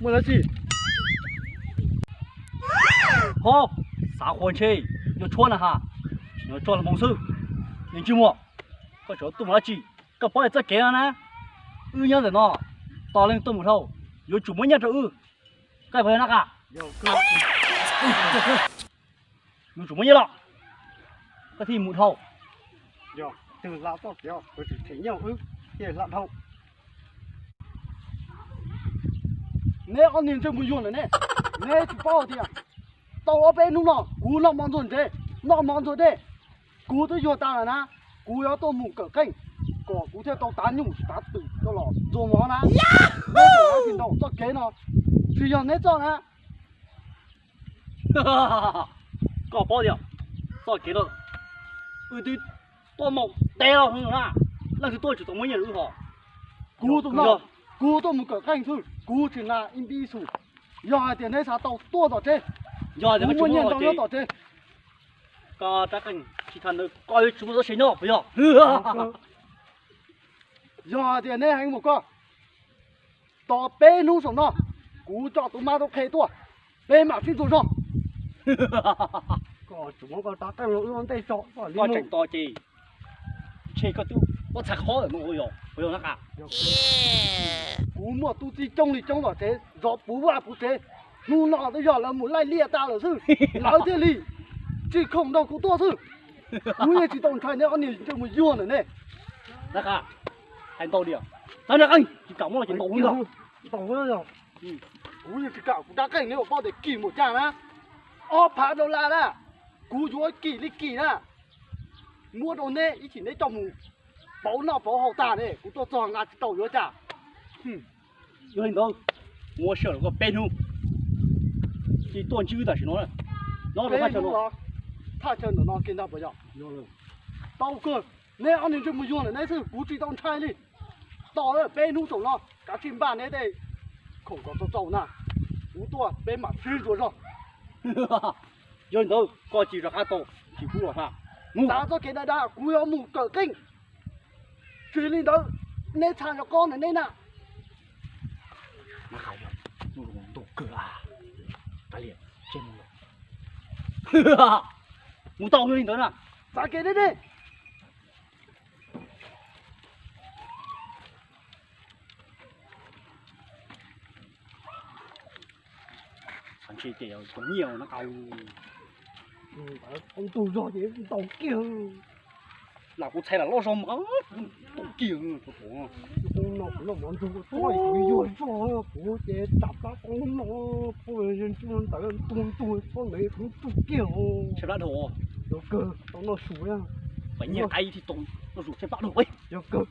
Muaj dab tsi? Ho, xav qhuas ntshe yuav tshuab na has, yuav tso los moo xwb. Niam ntsej muag, koj tseem tuaj mus dab tsi? Koj paub txoj kev no na, wb nyob ntawm no, tos leej tuaj mus dhau, yuav tsum muab nyiaj rau wb. Koj puas yog na has? Yuav tsum muab nyiaj los koj thiaj mus dhau. Yog twg hla txoj kev, yuav tsum them nyiaj wb thiaj hla dhau. Neb ob niag ntsej muag yuag lawm ne, neb tsis paub tias tau ob peb hnub no kuv noj mov ntxuag ntsev, noj mov ntxuag dej, kuv twb yuag tas lawm na. Kuv yuav tuaj mus kawm qeej kom kuv thiaj tau tav nyuj tav twm coj los ntxuag mov na. Neb tseem hais tsis ntaus txoj kev no, tsis yog neb txoj na. Koj paub tias txoj kev no wb twb tuaj mus teb los na, leej twg tuaj tsis tau muab nyiaj rau wb hos. Kuv tus no, kuv tuaj mus kawm qeej xwb, kuv tsis hnav ib npib xus. Yog hais tias neb xav tau tuaj tom tsev, yog kuv muaj nyiaj nrog nyob tom tsev. Koj rab qeej tsis tau ntawd koj yuav tsis muaj txoj sia nyob puas yog? Yog hais tias neb heev mus koj, tos peb hnub saum no kuv coj tus mab tub qhe tuaj, peb mam sib ntsuas zog. Koj tseem tos ces ntshe koj twb muab txhais qhov no yog, puas yog na? Kuv muaj tub txib coob li coob tom tsev, zov puv vaj puv tsev. Hnub no twb yog lawv mus laij liaj tas lawm xwb, lawv thiaj li tsis khoom nrog kuv tuaj xwb. Kuv yeej tsis tau ntshai neb ob niag ntsej muag yuag ntawm ne. Hais ntau diam, txav nra qeej tsis kam muab los ces ntaus ntag. Kuv yeej tsis kam kuv rab qeej neb ua paub tias kim mus cas na, ob phav dollar na, kuv yuav kim li kim na. Muab rau neb ib chim neb coj mus pauv noj pauv haus tag ne, kuv tuaj txog nqa tsis tau yuav cas. Yog li ntawd, muab sij hawm rau koj peb hnub, cia tuaj ntsib wb tam sim no. Nyob rau thaj chaw no, thaj chaw ntawm no kiag ntag puas yog? Tau kawg, neb ob niag ntsej muag yuag ntawm neb xwb kuv tsis tau ntshai li. Tos peb hnub saum no kav tsij npaj neb tej khoom kom txaus txaus na, kuv tuaj peb mam sib ntsuas zog. Yog li ntawd koj cia rov qab tau, tsis pub los tha. Xav txoj kev dag dag kuv yuav mus kawm qeej. Tsis li ntawd, neb txha nco qab ntawm neb na. Mus tau li ntawd na. Xav kev deb deb. Ntshe ces tsoom nyiaj na. Ntug zog ces ntaus kiag. Lam kuv txhais lam loj zog mas ntaus kiag. No kuv noj mov ntxuag txob kuv yuag zog kuv ces tsam plab qoob no, ntawd ntuag ntuag txob ntawd kuv tsuj kiag. Yuav kawg tau noj su, nyiaj qaib thiaj tau noj su tshaib plab dhau. Yuav kawg.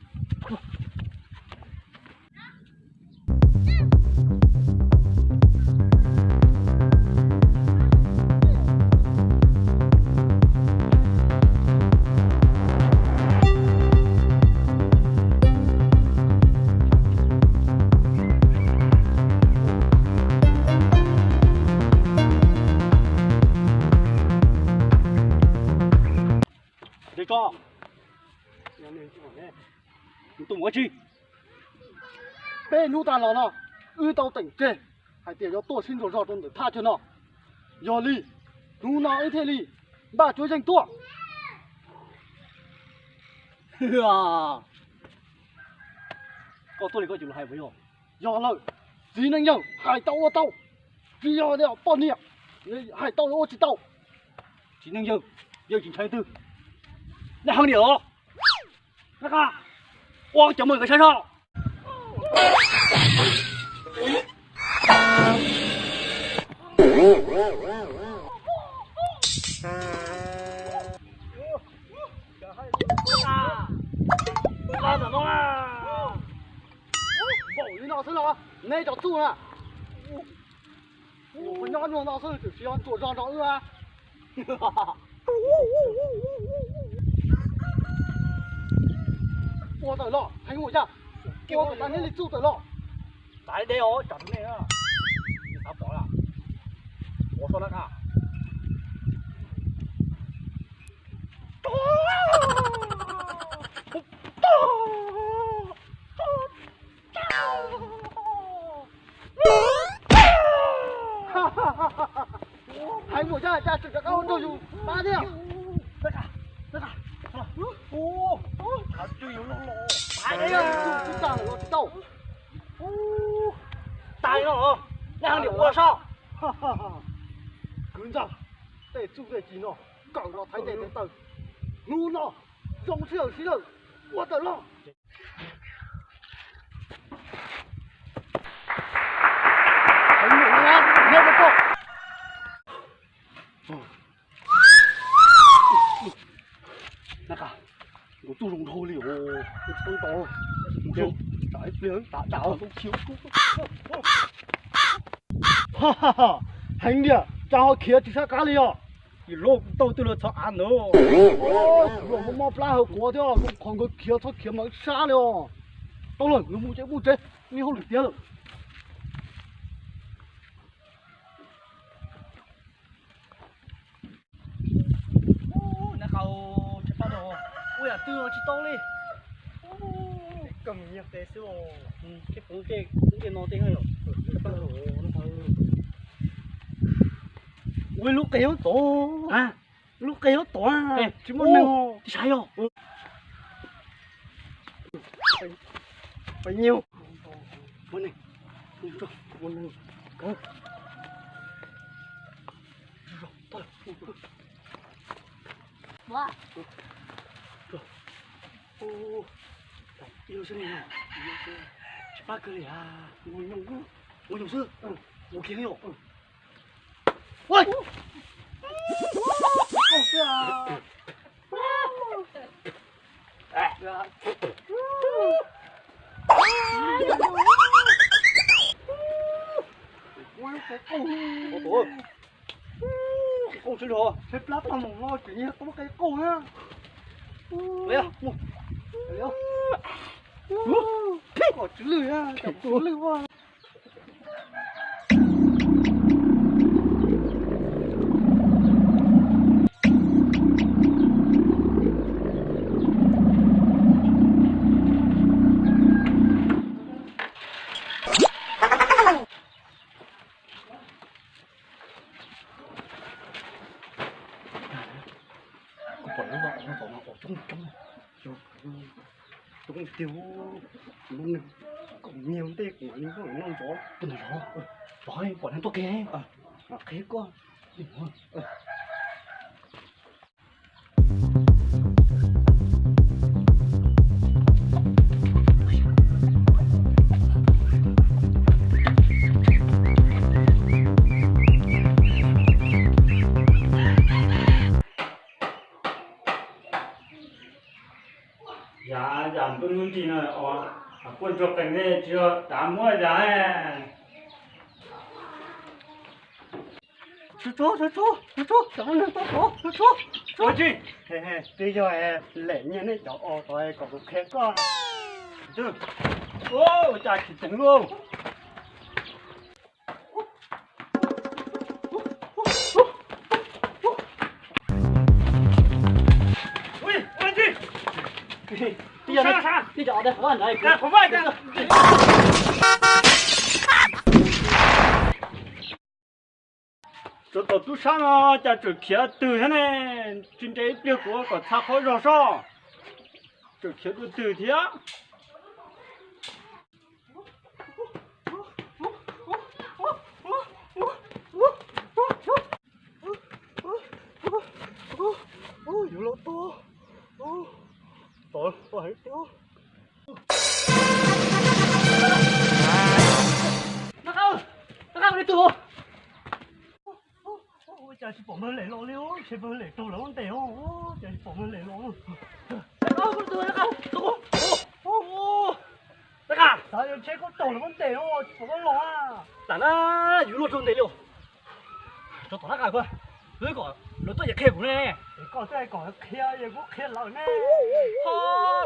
Tso, mus tuaj mus ua tsi? Peb hnub tas los no, wb tau teem tseg hais tias yuav tuaj sib ntsuas zog rau ntawm thaj chaw no. Yog li, hnub no wb thiaj li npaj cuab yeej tuaj. Koj tuaj li koj cov lus hais puas yog? Yog lawm, txiv neej yawg hais tau ua tau, tsis yog tias poj niam hais tau los ua tsis tau. Txiv neej yawg, yawg tsis ntshai twg. Nej heev diam los? Ua cov muag nkawd saib soj. Npaum li no xwb los neb cov txuj na. Nyob nyuag no xwb tseem tsis yog ntsuas zog nrog wb a. Ua tawm los heev ua cas, ua kom tag neb li txuj tawm los. Txav deb os, tsam rau nej na. Nej xav pom lawm. Ua so na. Heev ua cas tseem rov qab ua rau yus pab thiab. Ua, tsis tau los tsis tau. Tag no los nej ho niam ua soj. Kwv ntxawg, tej txuj tej ci no kawm los thaiv tej tes taw. Hnub no zoo sij hawm sib lawm, ua tawm los. Nab qa, nkaus tub zoo dhau li os, tsis tau tos, mus tsam ib pliag tav dam. Heev tiag, cas ho khiav tsis sab qab li os. Yus luag kuv tau twg los txog av ntawd. Luag muaj mob plab hawm quav thiab, qhov nkawd khiav txhob khiav mas sab li os. Tau lawm, nkawd mus tsev mus tsev, nej hauj lwm tiav lawm. Nab qa, tshaib plab, ua yam twg los tsis tau li. Koj mus nyiag qe xwb os. Koj poob tej no tej yom. Ua lub qe nyob tod, lub qe nyob tod, tsis muaj neeg. Saib yog pab nyiag. Tsis pab kawg li a, ua nyoo xwb, ua kiag li os. Qe qauj sib lug, tshaib plab tag mus no tseem nyiag tau qe qauj na. Kom tsw lwj, kom tsw lwj ua. Kuv pom lub vaj no tom no coob coob, coob tiag. Lub neeg kom nyiag ntej kuv mam li noj ntov. Tus ntawd zov, zov pom neeg tuaj qhia, mam qhia koj. Yam yam ntuj hnub nrig no, kuaj ntsuag qees ne tsis yog tav muab yam. Tshuav tshuav tshuav tshuav, cov neeg tuaj tshuav tshuav tshuav. Twb yog lem nyiag nej cov os tod kom kuv qhia koj. Ua cas tsis tseev lauj. Tsov tom tub sab no cas tseem khiav twg thiab ne? Tsis nres ib pliag kuv kom txha qhov zog soj, tseem khiav dua twg thiab. Yuav los tua, tua heev tiag. Nab qa, nab qa, ua li twg? Ua cas tsis pom npawg Lem los li, ntshe npawg Lem raug lawv muab ntes os, cas tsis pom npawg Lem los. Nab qa, nab qa, xav yog ntshe koj raug lawv muab ntes os, tsis pom koj los a. Tam na, yus luag raug ntes li os. Rau tom nab qa ko, lawv kom lawv tuaj ces qhia kuv ne. Koj twb kom qhia es kuv qhia lawm ne. Ho,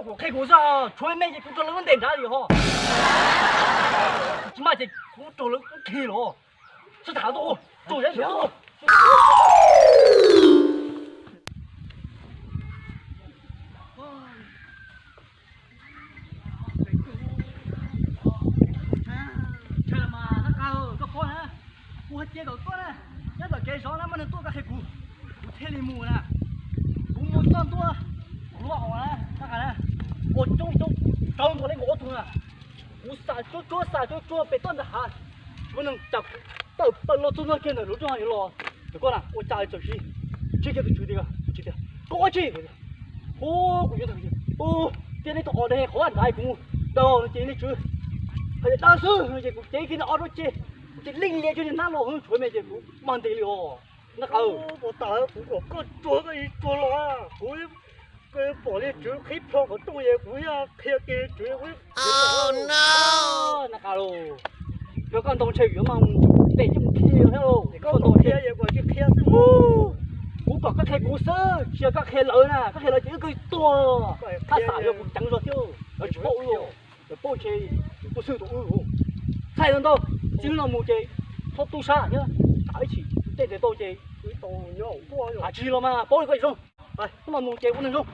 kuv qhia kuv xwb, tshuav me ces kuv raug lawv muab ntes nrad li ho. Tsis maj Lawv khi los sib tham tuaj, tuaj yav Ntshai los mas nab qa, koj paub na, kuv hais tias kom koj na, nyob tom kev zov na, muaj neeg tuaj koj qhia kuv, kuv thiaj li mus na. Kuv mus txog ntua, kuv lub hauv na, nab qa na, ua coob coob, tsawv nkaus li nkaus ob tug na. Kuv xam tsuag tsuag, xam tsuag tsuag pem toj nram hav, tsis muaj neeg, cas kuv tawm plaws los txog ntua kiag ntawm lub roob hav yuav los. Tus koj na ua cas txawm sib ntsib kiag tus tswv tias, tus tswv tias, koj ua dab tsi? Hu, kuv yuav ntag. Hu, tias nej tus qos de qhov nrad kuv daws no ces nej tswv hais tias daws xwb no ces kuv cev kiag nws ob rab ce, ces leej lias cuag niag nab los hwv tshuav me ces kuv mag ntes li os nab qa. Ua tas kuv kom koj tsuag koj tsis tsuag los, kuv pom li tswv qhib plho qhov rooj es kuv thiaj qhia kiag tswv. Nab qa lauj, yog koj ntoo ntshe yuav mas tej coob kiag thiab lauj, koj ntoo ntshe. Kuv kom koj qhia kuv xwb, tsis yog koj qhia lawv na, koj qhia lawv ces wb kawg tuag. Thaj xam yog kuv ceev zog thiab, lawv tsis paub wb, lawv paub ntshe tus xwb tau wb. Txhais ntau, txij hnub no mus ces txhob tub sab thiab, tsam ib chim tej tes tau ces tsis los mas paub li koj zoo. Hnub no mus ces ua neeg zoo.